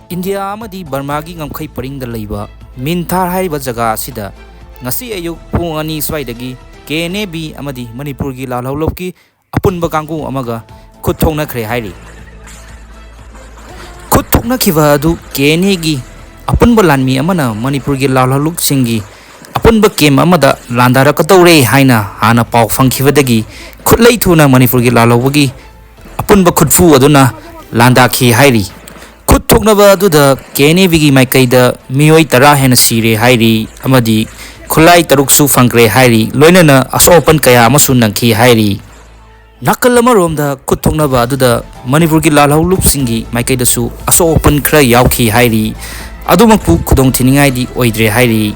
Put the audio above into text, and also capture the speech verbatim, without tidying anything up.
India ꯑꯃꯗꯤ ꯕꯔꯃꯥꯒꯤ ꯉꯝꯈꯩ ꯄꯔꯤꯡꯗ ꯂꯩꯕ ꯃꯤꯟꯊꯥꯔ ꯍꯥꯏꯔꯤꯕ ꯖꯒꯥ ꯑꯁꯤꯗ ꯉꯁꯤ ꯑꯌꯨꯛ ꯄꯨꯡ ꯑꯅꯤ ꯁ꯭ꯋꯥꯏꯗꯒꯤ ꯀꯦ ꯑꯦꯟ ꯑꯦ ꯕꯤ ꯑꯃꯗꯤ ꯃꯅꯤꯄꯨꯔꯒꯤ ꯂꯥꯜꯍꯧꯂꯨꯞꯀꯤ ꯑꯄꯨꯟꯕ ꯀꯥꯡꯕꯨ ꯑꯃꯒ ꯈꯨꯠ ꯊꯣꯛꯅꯈ꯭ꯔꯦ ꯍꯥꯏꯔꯤ꯫ ꯈꯨꯠ ꯊꯣꯛꯅꯈꯤꯕ ꯑꯗꯨ ꯀꯦ ꯑꯦꯟ ꯑꯦꯒꯤ ꯑꯄꯨꯟꯕ ꯂꯥꯟꯃꯤ ꯑꯃꯅ ꯃꯅꯤꯄꯨꯔꯒꯤ ꯂꯥꯜꯍꯧꯂꯨꯞꯁꯤꯡꯒꯤ ꯑꯄꯨꯟꯕ ꯀꯦꯝ ꯑꯃꯗ ꯂꯥꯟꯗꯥꯔꯛꯀꯗꯧꯔꯦ ꯍꯥꯏꯅ ꯍꯥꯟꯅ ꯄꯥꯎ ꯐꯪꯈꯤꯕꯗꯒꯤ ꯈꯨꯠꯂꯩ ꯊꯨꯅ ꯃꯅꯤꯄꯨꯔꯒꯤ ꯂꯥꯜꯍꯧꯕꯒꯤ ꯑꯄꯨꯟꯕ ꯈꯨꯠꯐꯨ ꯑꯗꯨꯅ ꯂꯥꯟꯗꯥꯈꯤ ꯍꯥꯏꯔꯤ꯫ ꯈꯨꯠ ꯊꯣꯛꯅꯕ ꯑꯗꯨꯗ ꯀꯦ ꯑꯦꯟ ꯑꯦ ꯕꯤꯒꯤ ꯃꯥꯏꯀꯩꯗ ꯃꯤꯑꯣꯏ ꯇꯔꯥ ꯍꯦꯟꯅ ꯁꯤꯔꯦ ꯍꯥꯏꯔꯤ ꯑꯃꯗꯤ ꯈꯨꯠꯂꯥꯏ ꯇꯔꯨꯛꯁꯨ ꯐꯪꯈ꯭ꯔꯦ ꯍꯥꯏꯔꯤ, ꯂꯣꯏꯅꯅ ꯑꯁꯣꯛ ꯑꯄꯟ ꯀꯌꯥ ꯑꯃꯁꯨ ꯅꯪꯈꯤ ꯍꯥꯏꯔꯤ꯫ ꯅꯥꯀꯜ ꯑꯃꯔꯣꯝꯗ ꯈꯨꯠ ꯊꯣꯛꯅꯕ ꯑꯗꯨꯗ ꯃꯅꯤꯄꯨꯔꯒꯤ ꯂꯥꯜꯍꯧꯂꯨꯞꯁꯤꯡꯒꯤ ꯃꯥꯏꯀꯩꯗꯁꯨ ꯑꯁꯣꯛ ꯑꯄꯟ ꯈꯔ ꯌꯥꯎꯈꯤ ꯍꯥꯏꯔꯤ꯫ ꯑꯗꯨꯃꯛꯄꯨ ꯈꯨꯗꯣꯡ ꯊꯤꯅꯤꯡꯉꯥꯏꯗꯤ ꯑꯣꯏꯗ꯭ꯔꯦ ꯍꯥꯏꯔꯤ꯫